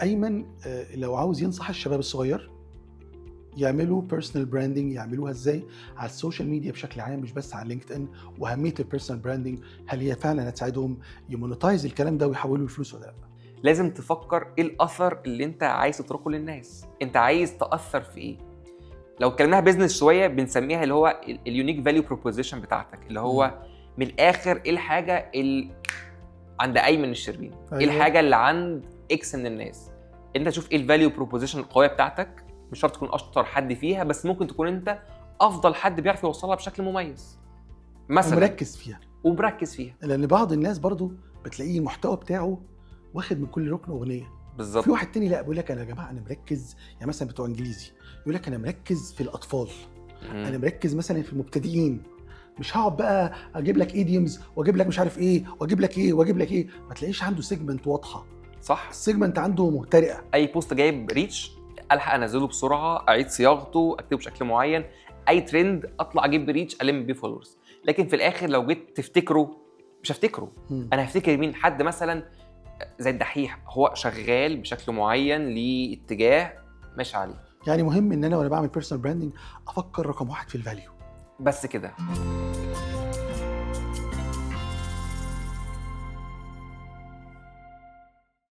ايمن لو عاوز ينصح الشباب الصغير يعملوا personal branding، يعملوها ازاي على ال social media بشكل عام، مش بس على LinkedIn، واهمية ال personal branding، هل هي فعلا هتساعدهم ي monetize الكلام ده ويحولوا الفلوس ولا لا؟ لازم تفكر ايه الاثر اللي انت عايز تتركه للناس، انت عايز تاثر في ايه. لو اتكلمناها business شويه، بنسميها اللي هو ال unique value proposition بتاعتك، اللي هو من الاخر ايه الحاجة اللي عند ايمن الشربيني، ايه الحاجة اللي عند X من الناس. انت تشوف ايه ال value proposition القوية بتاعتك. مش شرط تكون اشطر حد فيها، بس ممكن تكون انت افضل حد بيعرف يوصلها بشكل مميز مثلا. ومركز فيها. ومركز فيها. لان بعض الناس برضو بتلاقيه المحتوى بتاعه واخد من كل ركن اغنيه. في واحد تاني لا، بيقول لك انا يا جماعة انا مركز، يعني مثلا بتوع انجليزي يقول لك انا مركز في الاطفال، انا مركز مثلا في المبتدئين، مش هقعد بقى اجيب لك idioms واجيب لك مش عارف ايه واجيب لك ايه واجيب لك ايه. ما تلاقيش عنده segment واضحه. ال segment عنده مهترئه. اي post جايب reach الحق انزله بسرعه، اعيد صياغته، اكتبه بشكل معين. اي ترند اطلع اجيب reach، الم بيه followers، لكن في الاخر لو جيت تفتكره مش هفتكره. انا هفتكر مين؟ حد مثلا زي الدحيح، هو شغال بشكل معين، ليه اتجاه ماشي عليه. يعني مهم ان انا وانا بعمل personal branding افكر رقم واحد في ال value. بس كده.